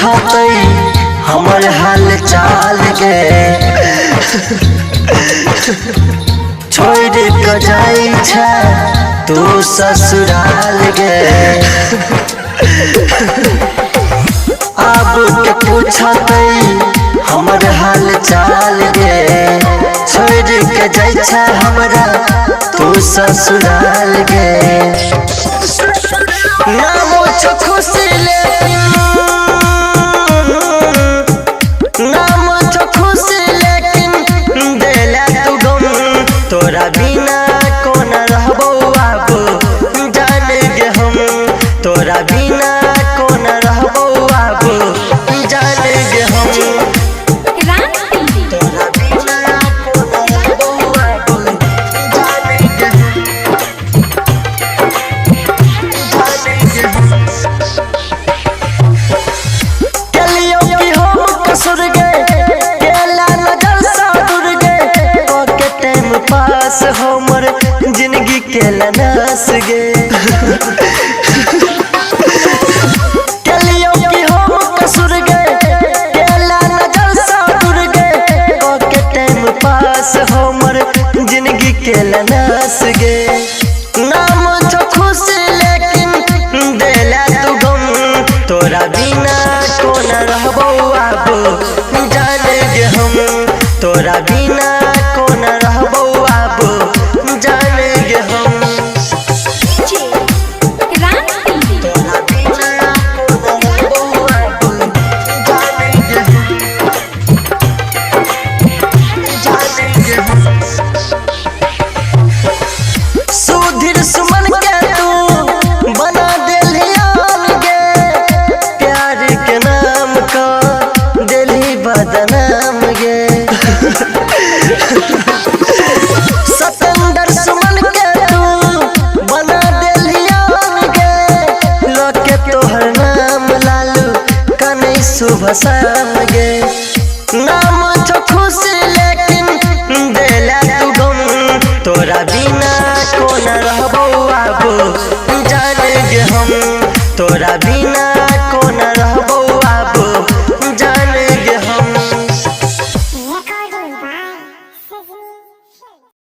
पूछतै हमर हाल चाल गे। छोड़ के जाई छै तू ससुराल गे। आब के पूछतै हमर हाल चाल गे। छोड़ के जाई छै हमरा तू ससुराल गे। नाम छो खुशी लेकिन, नाम छो खुशी लेकिन देला तू गम। तोरा बिना कोना रहबो आब जान गे हम। तोरा बिना कोना रहबो आब जान गे हम। तोरा बिना कोना रहबो आब जान गे हम। केलियो कि हम कसूर गे, केला नजर सा दूर गे। के टाइम पास हमर जिंदगी के नास गे। केलियो कि हम कसूर गे, केला नजर सा दूर गे। के टाइम पास हमर जिंदगी के नास गे। नाम छो खुशी लेकिन देला तू गम। तोरा बिना कोना रहबो आब जान गे हम। तोरा बिना कोना रहबो आब जान गे हम। तोरा बिना कोना रहबो आब जान गे हम। जान गे हम। सुधीर सुमन के तू बना देली आन गे। प्यार के नाम का देली बदनाम गे। सतेंद्र सुमन के तू बना देली आन गे। लोके तोहर नाम लालू कने सुबह शाम